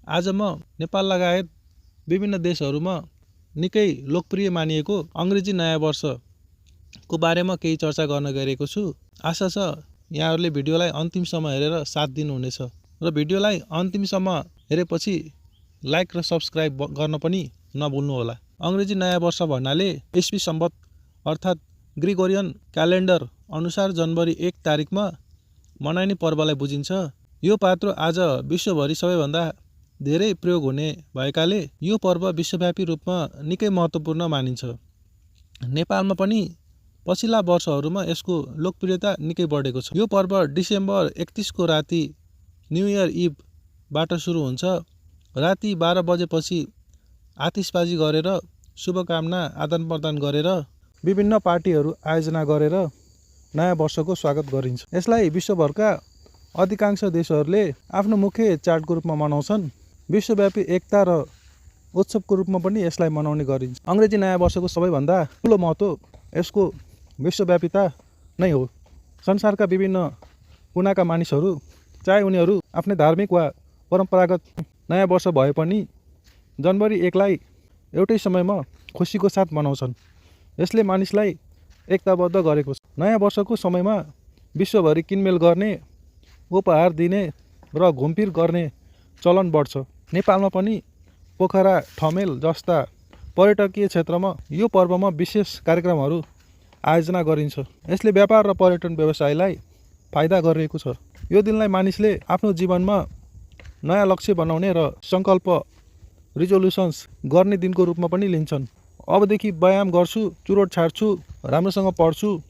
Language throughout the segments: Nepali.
आज म नेपाल लगायत विभिन्न देशहरूमा निकै लोकप्रिय मानिएको अङ्ग्रेजी नयाँ वर्षको बारेमा केही चर्चा गर्न गएको छु। आशा छ यहाँहरूले भिडियोलाई अन्तिमसम्म हेरेर साथ दिनुहुनेछ र भिडियोलाई अन्तिमसम्म हेरेपछि लाइक र सब्स्क्राइब गर्न पनि नभुल्नुहोला। अङ्ग्रेजी नयाँ वर्ष भन्नाले ईस्वी सम्वत अर्थात् ग्रिगोरियन क्यालेन्डर अनुसार जनवरी 1 तारिकमा मनाइने पर्वलाई बुझिन्छ। यो पात्रो आज विश्वभरि सबैभन्दा धेरै प्रयोग हुने भएकाले यो पर्व विश्वव्यापी रूपमा निकै महत्त्वपूर्ण मानिन्छ। नेपालमा पनि पछिल्ला वर्षहरूमा यसको लोकप्रियता निकै बढेको छ। यो पर्व डिसेम्बर 31 को राति न्यू इयर इभबाट सुरु हुन्छ। राति 12 बजेपछि आतिशबाजी गरेर शुभकामना आदान प्रदान गरेर विभिन्न पार्टीहरू आयोजना गरेर नयाँ वर्षको स्वागत गरिन्छ। यसलाई विश्वभरका अधिकांश देशहरूले आफ्नो मुख्य चाडको रूपमा मनाउँछन्। विश्वव्यापी एकता र उत्सवको रूपमा पनि यसलाई मनाउने गरिन्छ। अङ्ग्रेजी नयाँ वर्षको सबैभन्दा ठुलो महत्त्व यसको विश्वव्यापिता नै हो। संसारका विभिन्न कुनाका मानिसहरू चाहे उनीहरू आफ्नै धार्मिक वा परम्परागत नयाँ वर्ष भए पनि जनवरी 1 लाई एउटै समयमा खुसीको साथ मनाउँछन्। यसले मानिसलाई एकताबद्ध गरेको छ। नयाँ वर्षको समयमा विश्वभरि किनमेल गर्ने, उपहार दिने र घुमफिर गर्ने चलन बढ्छ। नेपालमा पनि पोखरा, ठमेल जस्ता पर्यटकीय क्षेत्रमा यो पर्वमा विशेष कार्यक्रमहरू आयोजना गरिन्छ। यसले व्यापार र पर्यटन व्यवसायलाई फाइदा गरिरहेको छ। यो दिनलाई मानिसले आफ्नो जीवनमा नयाँ लक्ष्य बनाउने र सङ्कल्प रिजोल्युसन्स गर्ने दिनको रूपमा पनि लिन्छन्। अबदेखि व्यायाम गर्छु, चुरोट छाड्छु, राम्रोसँग पढ्छु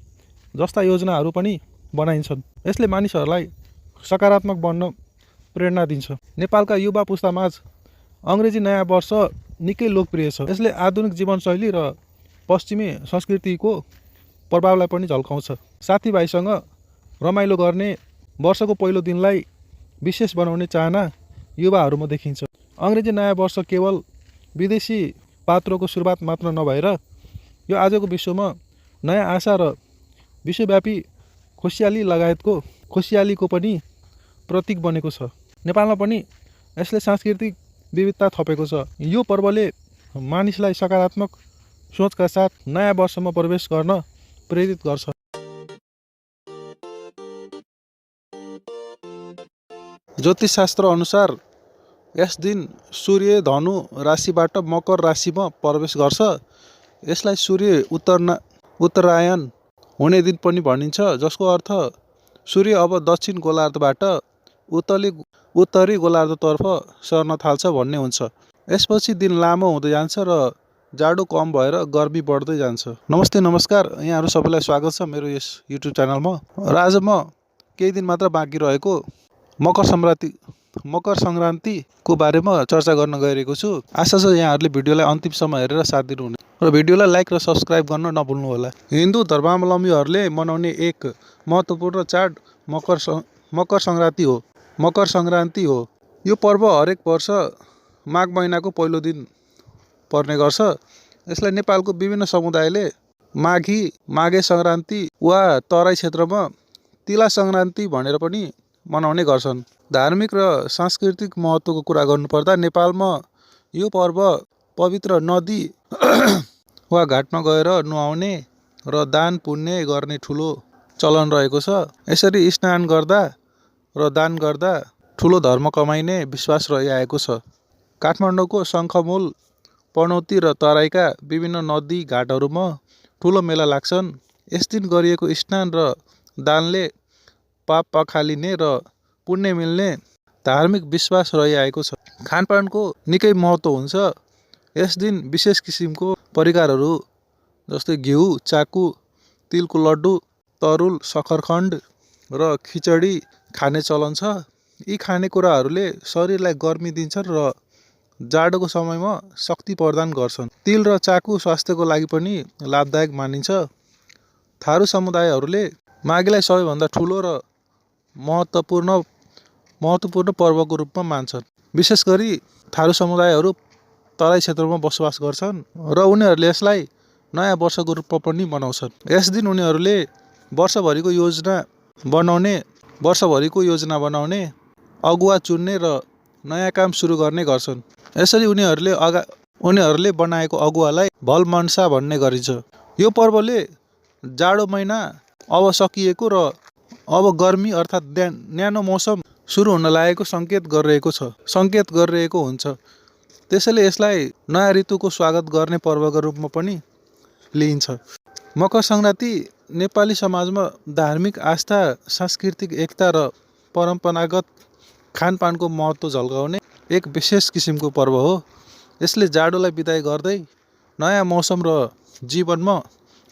जस्ता योजनाहरू पनि बनाइन्छन्। यसले मानिसहरूलाई सकारात्मक बन्न प्रेरणा दिन्छ। नेपालका युवा पुस्तामाझ अङ्ग्रेजी नयाँ वर्ष निकै लोकप्रिय छ। यसले आधुनिक जीवनशैली र पश्चिमी संस्कृतिको प्रभावलाई पनि झल्काउँछ। साथीभाइसँग रमाइलो गर्ने, वर्षको पहिलो दिनलाई विशेष बनाउने चाहना युवाहरूमा देखिन्छ। अङ्ग्रेजी नयाँ वर्ष केवल विदेशी पात्रोको सुरुवात मात्र नभएर यो आजको विश्वमा नयाँ आशा र विश्वव्यापी खुसियालीको पनि प्रतीक बनेको छ। नेपालमा पनि यसले सांस्कृतिक विविधता थपेको छ। यो पर्वले मानिसलाई सकारात्मक सोचका साथ नयाँ वर्षमा प्रवेश गर्न प्रेरित गर्छ। ज्योतिषशास्त्र अनुसार यस दिन सूर्य धनु राशिबाट मकर राशिमा प्रवेश गर्छ। यसलाई सूर्य उत्तरायण हुने दिन पनि भनिन्छ, जसको अर्थ सूर्य अब दक्षिण गोलार्धबाट उत्तरी गोलार्धतर्फ सर्न थाल्छ भन्ने हुन्छ। यसपछि दिन लामो हुँदै जान्छ र जाडो कम भएर गर्मी बढ्दै जान्छ। नमस्कार, यहाँहरू सबैलाई स्वागत छ मेरो यस युट्युब च्यानलमा। र आज म केही दिन मात्र बाँकी रहेको मकर सङ्क्रान्तिको बारेमा चर्चा गर्न गइरहेको छु। आशा छ यहाँहरूले भिडियोलाई अन्तिमसम्म हेरेर साथ दिनुहुने र भिडियोलाई लाइक र सब्स्क्राइब गर्न नभुल्नुहोला। हिन्दू धर्मावलम्बीहरूले मनाउने एक महत्त्वपूर्ण चाड मकर सङ्क्रान्ति हो। यो पर्व हरेक वर्ष माघ महिनाको पहिलो दिन पर्ने गर्छ। यसलाई नेपालको विभिन्न समुदायले माघे सङ्क्रान्ति वा तराई क्षेत्रमा तिला सङ्क्रान्ति भनेर पनि मनाउने गर्छन्। धार्मिक र सांस्कृतिक महत्त्वको कुरा गर्नुपर्दा नेपालमा यो पर्व पवित्र नदी वा घाटमा गएर नुहाउने र दान पुण्य गर्ने ठुलो चलन रहेको छ। यसरी स्नान गर्दा र दान गर्दा ठुलो धर्म कमाइने विश्वास रहिआएको छ। काठमाडौँको शङ्खमूल, पनौती र तराईका विभिन्न नदी घाटहरूमा ठुलो मेला लाग्छन्। यस दिन गरिएको स्नान र दानले पाप पखालिने र पुण्य मिल्ने धार्मिक विश्वास रहिआएको छ। खानपानको निकै महत्त्व हुन्छ। यस दिन विशेष किसिमको परिकारहरू जस्तै घिउ, चाकु, तिलको लड्डु, तरुल, सक्खरखण्ड र खिचडी खाने चलन छ। यी खानेकुराहरूले शरीरलाई गर्मी दिन्छन् र जाडोको समयमा शक्ति प्रदान गर्छन्। तिल र चाकु स्वास्थ्यको लागि पनि लाभदायक मानिन्छ। थारू समुदायहरूले माघीलाई सबैभन्दा ठुलो र महत्त्वपूर्ण पर्वको रूपमा मान्छन्। विशेष गरी थारू समुदायहरू तराई क्षेत्रमा बसोबास गर्छन् र उनीहरूले यसलाई नयाँ वर्षको रूपमा पनि मनाउँछन्। यस दिन उनीहरूले वर्षभरिको योजना बनाउने, अगुवा चुन्ने र नयाँ काम सुरु गर्ने गर्छन्। यसरी उनीहरूले बनाएको अगुवालाई भलमनसा भन्ने गरिन्छ। यो पर्वले जाडो महिना अब सकिएको र अब गर्मी अर्थात् न्यानो मौसम सुरु हुन लागेको सङ्केत गरिरहेको हुन्छ। त्यसैले यसलाई नयाँ ऋतुको स्वागत गर्ने पर्वको रूपमा पनि लिइन्छ। मकर सङ्क्रान्ति नेपाली समाजमा धार्मिक आस्था, सांस्कृतिक एकता र परम्परागत खानपानको महत्त्व झल्काउने एक विशेष किसिमको पर्व हो। यसले जाडोलाई बिदाई गर्दै नयाँ मौसम र जीवनमा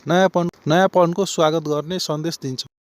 नयाँपनको स्वागत गर्ने सन्देश दिन्छ।